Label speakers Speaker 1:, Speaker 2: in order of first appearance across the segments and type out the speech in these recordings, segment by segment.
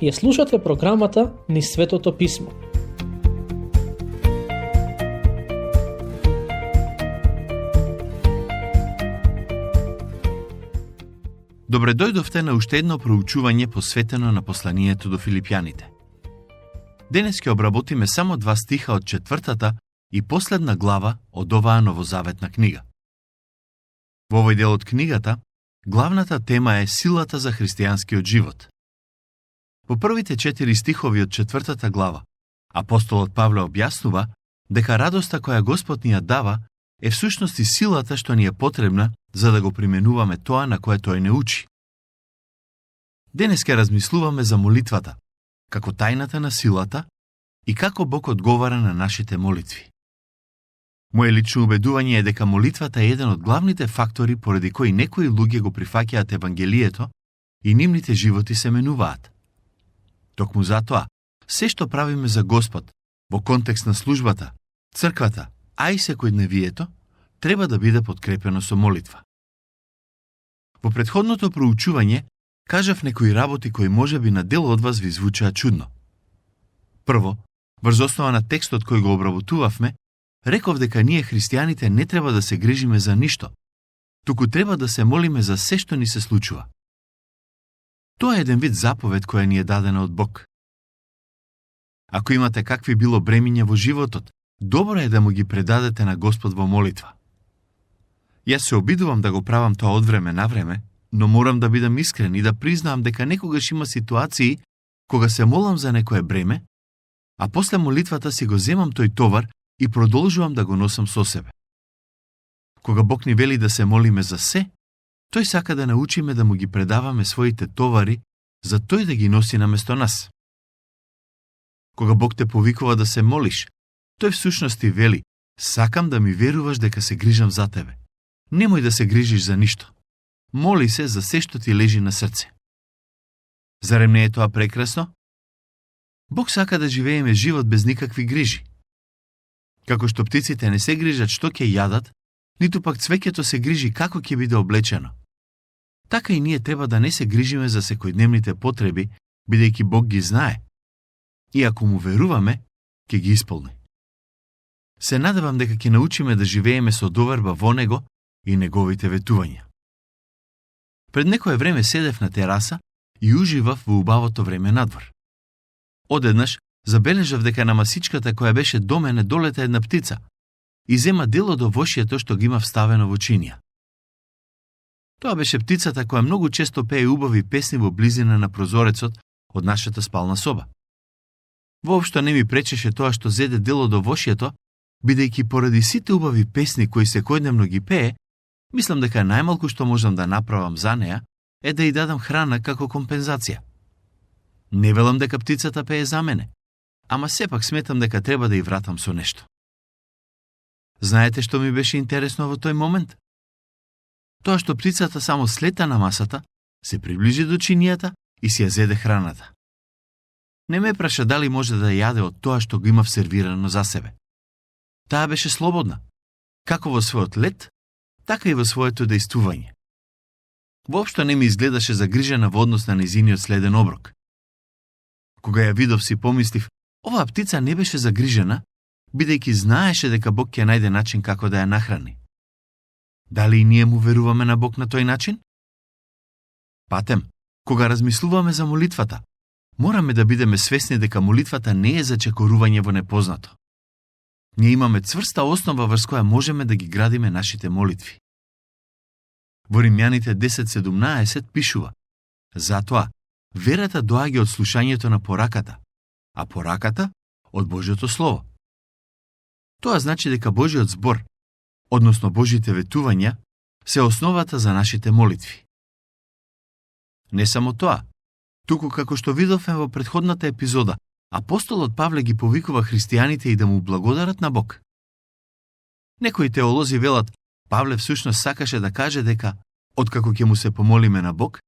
Speaker 1: Ја слушате програмата Низ Светото Писмо.
Speaker 2: Добре дојдовте на уште едно проучување посветено на посланието до Филипјаните. Денес ќе обработиме само 2 стиха од 4-та и последна глава од оваа новозаветна книга. Во овој дел од книгата, главната тема е силата за христијанскиот живот. Во првите 4 стихови од 4-та глава, апостолот Павле објаснува дека радоста која Господ ни ја дава е всушност и силата што ни е потребна за да го применуваме тоа на кое тој не учи. Денес ќе размислуваме за молитвата, како тајната на силата и како Бог одговара на нашите молитви. Моje лично убедување е дека молитвата е еден од главните фактори поради кои некои луѓе го прифаќаат Евангелието и нивните животи се менуваат. Токму затоа, се што правиме за Господ, во контекст на службата, црквата, а и секојдневието, треба да биде подкрепено со молитва. Во претходното проучување, кажав некои работи кои можеби на дел од вас ви звучаат чудно. Прво, врз основа на текстот кој го обработувавме, реков дека ние христијаните не треба да се грижиме за ништо, туку треба да се молиме за се што ни се случува. Тоа е еден вид заповед која ни е дадена од Бог. Ако имате какви било бремиња во животот, добро е да му ги предадете на Господ во молитва. Јас се обидувам да го правам тоа од време на време, но морам да бидам искрен и да признаам дека некогаш има ситуации кога се молам за некое бреме, а после молитвата си го земам тој товар и продолжувам да го носам со себе. Кога Бог ни вели да се молиме за се, тој сака да научиме да му ги предаваме своите товари, за тој да ги носи наместо нас. Кога Бог те повикува да се молиш, тој всушност ти вели: сакам да ми веруваш дека се грижам за тебе. Немој да се грижиш за ништо. Моли се за се што ти лежи на срце. Зарем не е тоа прекрасно? Бог сака да живееме живот без никакви грижи. Како што птиците не се грижат што ќе јадат, ниту пак цвеќето се грижи како ќе биде облечено. Така и ние треба да не се грижиме за секојдневните потреби, бидејќи Бог ги знае. И ако му веруваме, ќе ги исполни. Се надевам дека ќе научиме да живееме со доверба во Него и Неговите ветувања. Пред некое време седев на тераса и уживав во убавото време надвор. Одеднаш забележав дека на масичката која беше до мене долета една птица и зема дел од овошјето што ги има вставено во чинија. Тоа беше птицата која многу често пее убави песни во близина на прозорецот од нашата спална соба. Воопшто не ми пречеше тоа што зеде дел од овошјето, бидејќи поради сите убави песни кои секојдневно ги пее, мислам дека најмалку што можам да направам за неа е да ја дадам храна како компензација. Не велам дека птицата пее за мене, ама сепак сметам дека треба да ја вратам со нешто. Знаете што ми беше интересно во тој момент? Тоа што птицата само слета на масата, се приближи до чинијата и си ја зеде храната. Не ме праша дали може да јаде од тоа што го имав сервирано за себе. Таа беше слободна, како во својот лет, така и во своето дејствување. Воопшто не ми изгледаше загрижена во однос на незиниот следен оброк. Кога ја видов си помислив, оваа птица не беше загрижена, бидејќи знаеше дека Бог ќе најде начин како да ја нахрани. Дали и ние му веруваме на Бог на тој начин? Патем, кога размислуваме за молитвата, мораме да бидеме свесни дека молитвата не е за чекорување во непознато. Ние имаме цврста основа врз која можеме да ги градиме нашите молитви. Во Римјаните 10:17 пишува: затоа, верата доаѓа од слушањето на пораката, а пораката од Божјото Слово. Тоа значи дека Божјиот збор, односно Божите ветувања, се основата за нашите молитви. Не само тоа, туку како што видовме во претходната епизода, апостолот Павле ги повикува христијаните и да му благодарат на Бог. Некои теолози велат, Павле всушност сакаше да каже дека, откако ќе му се помолиме на Бог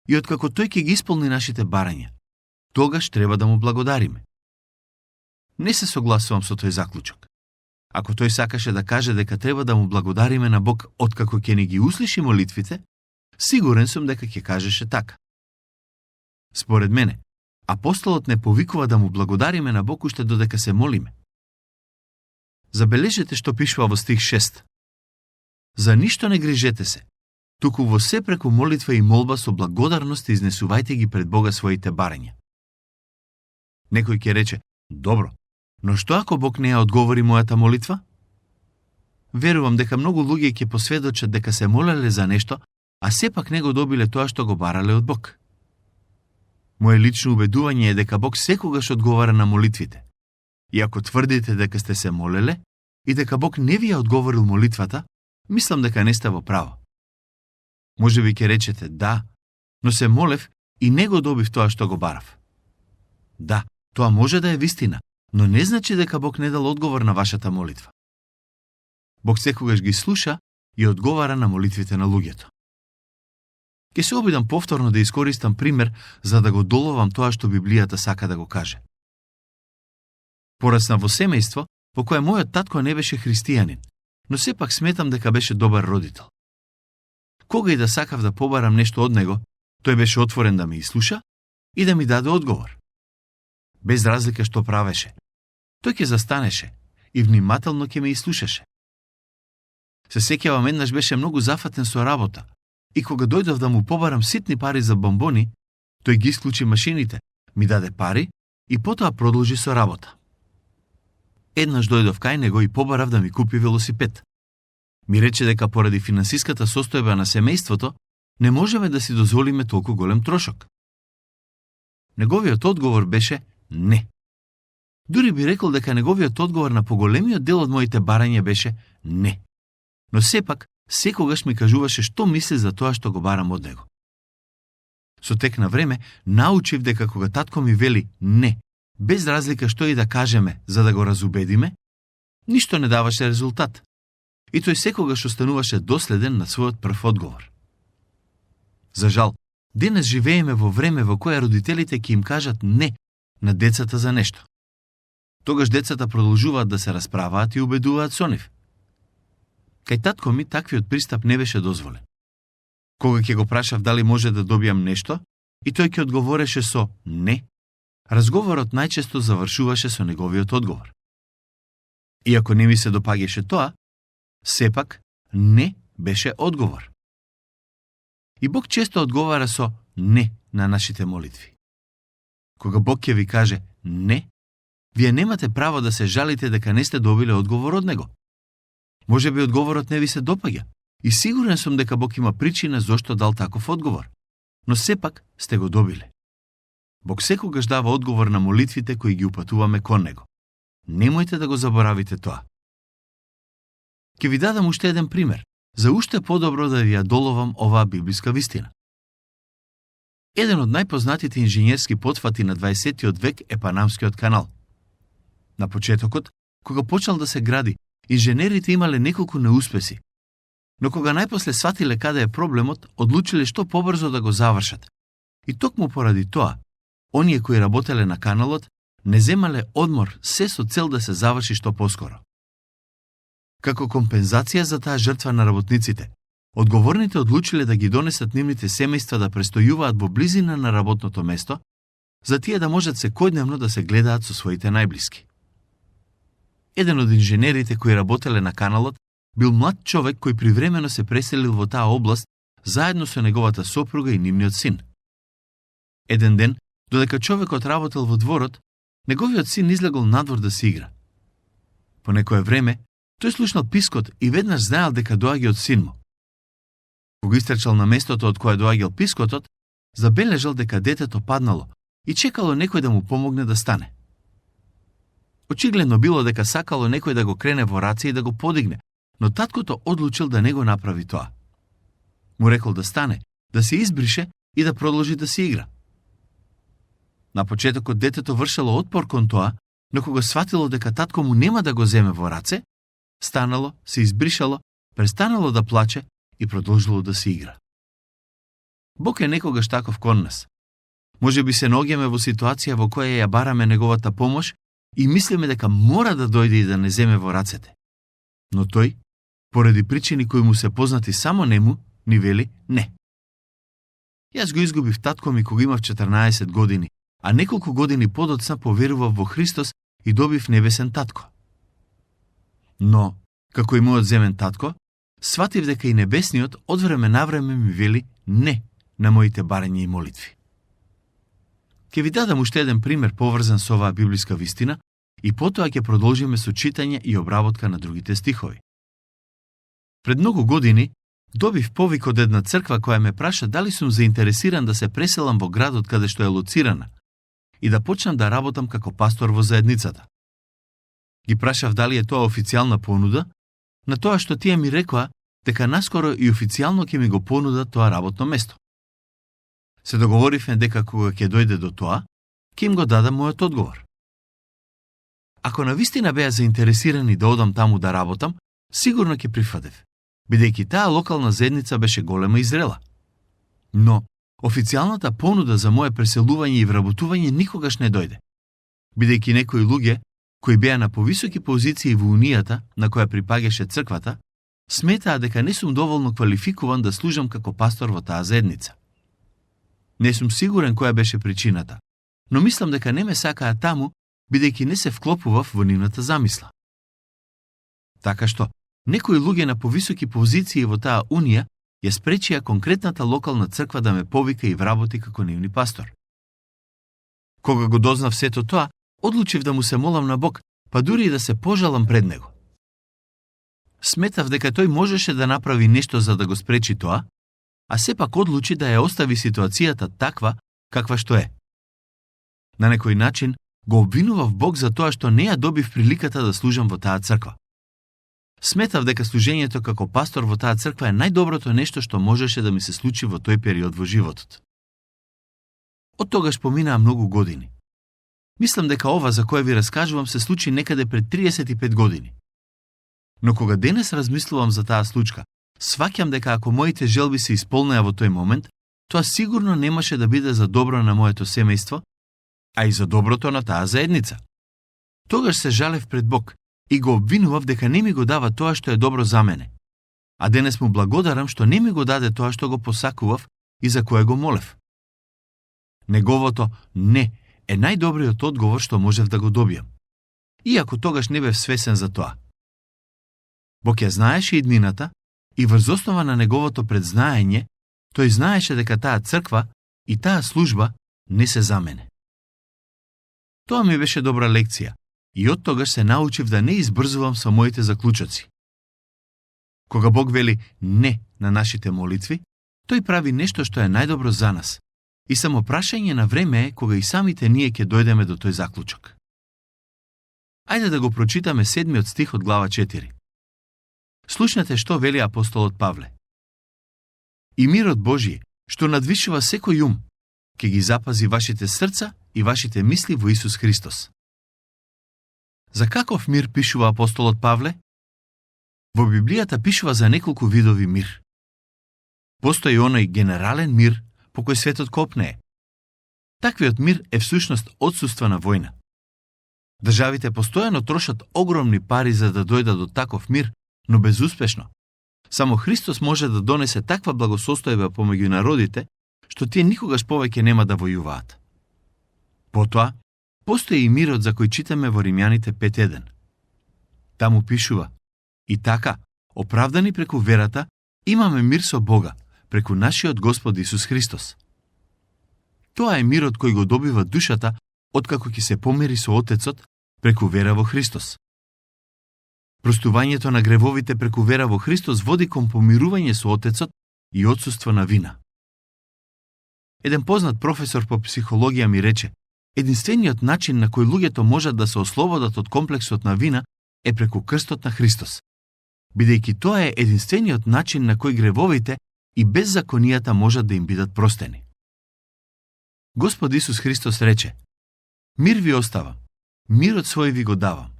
Speaker 2: и откако тој ќе ги исполни нашите барања, тогаш треба да му благодариме. Не се согласувам со тој заклучок. Ако тој сакаше да каже дека треба да му благодариме на Бог откако ќе ни ги услиши молитвите, сигурен сум дека ќе кажеше така. Според мене, Апостолот не повикува да му благодариме на Бог уште додека се молиме. Забележете што пишува во стих 6. За ништо не грижете се, туку во се преку молитва и молба со благодарност изнесувајте ги пред Бога своите барања. Некој ќе рече, добро, но што ако Бог не ја одговори мојата молитва? Верувам дека многу луѓе ќе посведочат дека се молеле за нешто, а сепак не го добиле тоа што го барале од Бог. Моje лично убедување е дека Бог секогаш одговара на молитвите. И ако тврдите дека сте се молеле и дека Бог не ви ја одговорил молитвата, мислам дека не сте во право. Може би ќе речете, да, но се молев и не го добив тоа што го барав. Да, тоа може да е вистина, но не значи дека Бог не дал одговор на вашата молитва. Бог секогаш ги слуша и одговара на молитвите на луѓето. Ке се обидам повторно да искористам пример за да го доловам тоа што Библијата сака да го каже. Порасна во семејство во кое мојот татко не беше христијанин, но сепак сметам дека беше добар родител. Кога и да сакав да побарам нешто од него, тој беше отворен да ме изслуша и да ми даде одговор. Без разлика што правеше. Тој ќе застанеше и внимателно ќе ме изслушаше. Се сеќавам, еднаш беше многу зафатен со работа и кога дојдов да му побарам ситни пари за бомбони, тој ги исклучи машините, ми даде пари и потоа продолжи со работа. Еднаш дојдов кај него и побарав да ми купи велосипед. Ми рече дека поради финансиската состојба на семејството не можеме да си дозволиме толку голем трошок. Неговиот одговор беше не. Дури би рекол дека неговиот одговор на поголемиот дел од моите барања беше не. Но сепак, секогаш ми кажуваше што мисли за тоа што го барам од него. Со тек на време, научив дека кога татко ми вели не, без разлика што и да кажеме за да го разубедиме, ништо не даваше резултат. И тој секогаш остануваше доследен на својот прв одговор. За жал, денес живееме во време во кое родителите ќе им кажат не на децата за нешто. Тогаш децата продолжуваат да се расправаат и убедуваат со нив. Кај татко ми таквиот пристап не беше дозволен. Кога ќе го прашав дали може да добијам нешто, и тој ќе одговореше со не, разговорот најчесто завршуваше со неговиот одговор. Иако не ми се допаѓаше тоа, сепак не беше одговор. И Бог често одговара со не на нашите молитви. Кога Бог ќе ви каже не, вие немате право да се жалите дека не сте добиле одговор од него. Може би одговорот не ви се допаѓа и сигурен сум дека Бог има причина зошто дал таков одговор, но сепак сте го добиле. Бог секогаш дава одговор на молитвите кои ги упатуваме кон него. Немојте да го заборавите тоа. Ќе ви дадам уште еден пример, за уште подобро да ви ја доловам оваа библиска вистина. Еден од најпознатите инженерски потфати на 20. век е Панамскиот канал. На почетокот, кога почнал да се гради, инженерите имале неколку неуспеси, но кога најпосле сватиле каде е проблемот, одлучиле што побрзо да го завршат. И токму поради тоа, оние кои работеле на каналот не земале одмор се со цел да се заврши што поскоро. Како компензација за таа жртва на работниците, одговорните одлучиле да ги донесат нивните семејства да престојуваат во близина на работното место, за тие да можат секојдневно да се гледаат со своите најблиски. Еден од инженерите кои работеле на каналот бил млад човек кој привремено се преселил во таа област заедно со неговата сопруга и нивниот син. Еден ден, додека човекот работел во дворот, неговиот син излегол надвор да се игра. По некое време, тој слушнал пискот и веднаш знаел дека доаѓа од син му. Кога истрчал на местото од кое доаѓал пискотот, забележал дека детето паднало и чекало некој да му помогне да стане. Очигледно било дека сакало некој да го крене во раце и да го подигне, но таткото одлучил да не го направи тоа. Му рекол да стане, да се избрише и да продолжи да се игра. На почетокот детето вршело отпор кон тоа, но кога сватило дека татко му нема да го земе во раце, станало, се избришало, престанало да плаче и продолжило да се игра. Бог е некогаш таков кон нас. Може би се наоѓаме во ситуација во која ја бараме неговата помош и мислиме дека мора да дојде и да не земе во рацете. Но тој, поради причини кои му се познати само нему, ни вели не. Јас го изгубив татко ми кога имав 14 години, а неколку години подоцна поверував во Христос и добив небесен татко. Но, како и мојот земен татко, сватив дека и небесниот од време на време ми вели не на моите барања и молитви. Ке ви дадам уште еден пример поврзан со оваа библиска вистина и потоа ќе продолжиме со читање и обработка на другите стихови. Пред многу години добив повик од една црква која ме праша дали сум заинтересиран да се преселам во градот каде што е лоцирана и да почнам да работам како пастор во заедницата. Ги прашав дали е тоа официјална понуда, на тоа што тие ми рекоа дека наскоро и официјално ќе ми го понудат тоа работно место. Се договоривме дека кога ќе дојде до тоа, ќе им го дадам мојот одговор. Ако навистина беа заинтересирани да одам таму да работам, сигурно ќе прифатев, бидејќи таа локална заедница беше голема и зрела. Но, официјалната понуда за моje преселување и вработување никогаш не дојде, бидејќи некои луѓе, кои беа на повисоки позиции во унијата на која припагаше црквата, сметаа дека не сум доволно квалификуван да служам како пастор во таа заедница. Не сум сигурен која беше причината, но мислам дека не ме сакаа таму, бидејќи не се вклопував во нивната замисла. Така што, некои луѓе на повисоки позиции во таа унија ја спречија конкретната локална црква да ме повика и вработи како нивни пастор. Кога го дознав сето тоа, одлучив да му се молам на Бог, па дури и да се пожалам пред него. Сметав дека тој можеше да направи нешто за да го спречи тоа, а сепак одлучи да ја остави ситуацијата таква каква што е. На некој начин го обвинував Бог за тоа што не ја добив приликата да служам во таа црква. Сметав дека служењето како пастор во таа црква е најдоброто нешто што можеше да ми се случи во тој период во животот. Од тогаш поминаа многу години. Мислам дека ова за кое ви раскажувам се случи некаде пред 35 години. Но кога денес размислувам за таа случка, сваќам дека ако моите желби се исполнеа во тој момент, тоа сигурно немаше да биде за добро на моето семејство, а и за доброто на таа заедница. Тогаш се жалев пред Бог и го обвинував дека не ми го дава тоа што е добро за мене. А денес му благодарам што не ми го даде тоа што го посакував и за кое го молев. Неговото не е најдобриот одговор што можев да го добијам. Иако тогаш не бев свесен за тоа. Бог ја знаеше иднината и врз основа на неговото предзнаење, тој знаеше дека таа црква и таа служба не се за мене. Тоа ми беше добра лекција и од тогаш се научив да не избрзувам со моите заклучоци. Кога Бог вели не на нашите молитви, тој прави нешто што е најдобро за нас и само прашање на време е кога и самите ние ќе дојдеме до тој заклучок. Ајде да го прочитаме 7 стих од глава 4. Слушнете што вели апостолот Павле. И мирот Божји, што надвишува секој ум, ќе ги запази вашите срца и вашите мисли во Исус Христос. За каков мир пишува апостолот Павле? Во Библијата пишува за неколку видови мир. Постои оној генерален мир по кој светот копнее. Таквиот мир е всушност отсуство на војна. Државите постојано трошат огромни пари за да дојдат до таков мир, но безуспешно. Само Христос може да донесе таква благосостојба помеѓу народите, што тие никогаш повеќе нема да војуваат. Потоа, постои и мирот за кој читаме во Римјаните 5.1. Таму пишува: и така, оправдани преку верата, имаме мир со Бога, преку нашиот Господ Исус Христос. Тоа е мирот кој го добива душата откако ќе се помери со Отецот преку вера во Христос. Простувањето на гревовите преку вера во Христос води кон помирување со Отецот и отсуство на вина. Еден познат професор по психологија ми рече: единствениот начин на кој луѓето можат да се ослободат од комплексот на вина е преку крстот на Христос, бидејќи тоа е единствениот начин на кој гревовите и беззаконијата можат да им бидат простени. Господ Исус Христос рече: мир ви оставам, мирот свој ви го давам.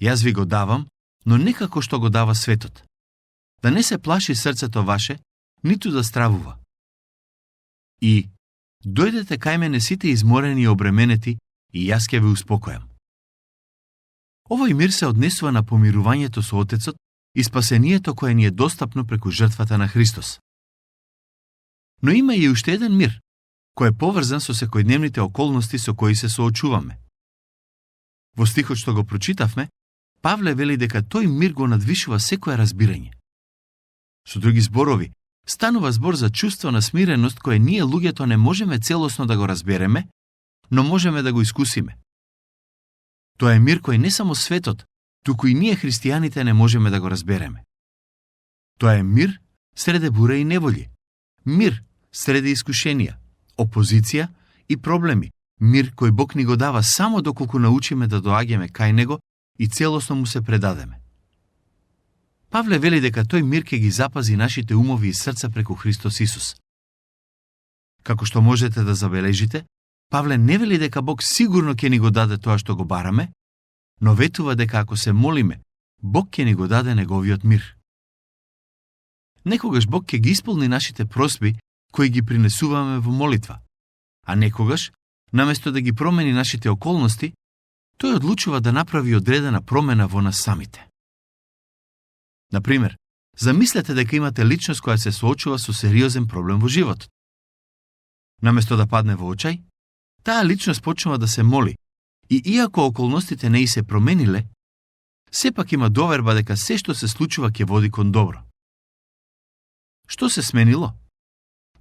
Speaker 2: Јас ви го давам, но не како што го дава светот. Да не се плаши срцето ваше, ниту да стравува. И дојдете кај мене сите изморени и обременети, и јас ќе ви успокојам. Овој мир се однесува на помирувањето со Отецот и спасението кое ни е достапно преку жртвата на Христос. Но има и уште еден мир, кој е поврзан со секојдневните околности со кои се соочуваме. Во стихот што го прочитавме, Павле вели дека тој мир го надвишува секое разбирање. Со други зборови, станува збор за чувство на смиреност кое ние луѓето не можеме целосно да го разбереме, но можеме да го искусиме. Тоа е мир кој не само светот, туку и ние христијаните не можеме да го разбереме. Тоа е мир среде буре и неволји, мир среде искушенија, опозиција и проблеми, мир кој Бог ни го дава само доколку научиме да доаѓаме кај Него и целосно му се предадеме. Павле вели дека тој мир ќе ги запази нашите умови и срца преку Христос Исус. Како што можете да забележите, Павле не вели дека Бог сигурно ќе ни го даде тоа што го бараме, но ветува дека ако се молиме, Бог ќе ни го даде неговиот мир. Некогаш Бог ќе ги исполни нашите просби кои ги принесуваме во молитва, а некогаш, наместо да ги промени нашите околности, тој одлучува да направи одредена промена во нас самите. Например, замислете дека имате личност која се соочува со сериозен проблем во животот. Наместо да падне во очај, таа личност почнува да се моли и иако околностите не и се промениле, сепак има доверба дека се што се случува ќе води кон добро. Што се сменило?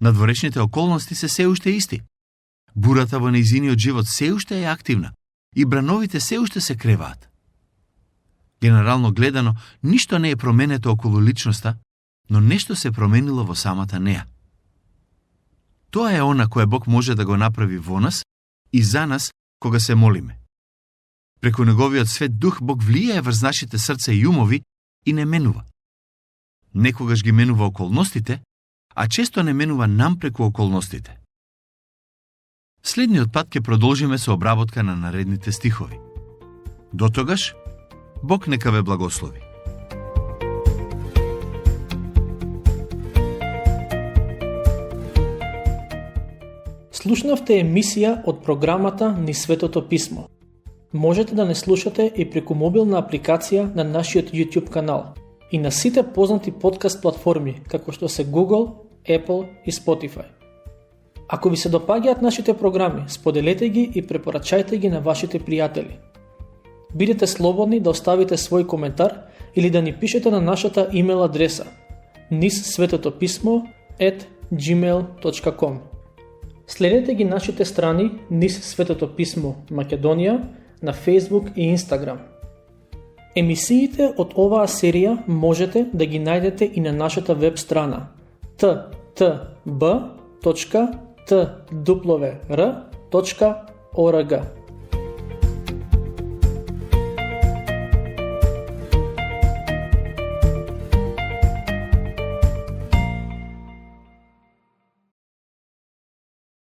Speaker 2: Надворешните околности се уште исти. Бурата во нејзиниот живот се уште е активна и брановите се уште се креваат. Генерално гледано, ништо не е променето околу личноста, но нешто се променило во самата неа. Тоа е она кое Бог може да го направи во нас и за нас кога се молиме. Преку неговиот свет дух Бог влијае врз нашите срца и умови и не менува. Некогаш ги менува околностите, а често не менува нам преку околностите. Следниот пат ќе продолжиме со обработка на наредните стихови. Дотогаш, Бог нека ве благослови.
Speaker 1: Слушнавте емисија од програмата Низ Светото Писмо. Можете да не слушате и преку мобилна апликација на нашиот YouTube канал и на сите познати подкаст платформи, како што се Google, Apple и Spotify. Ако ви се допаѓаат нашите програми, споделете ги и препорачајте ги на вашите пријатели. Бидете слободни да оставите свој коментар или да ни пишете на нашата имейл адреса nizsvetopismo@gmail.com. Следете ги нашите страни Низ Светото Писмо Македонија на Facebook и Instagram. Емисиите од оваа серија можете да ги најдете и на нашата веб страна ttb.twr.org.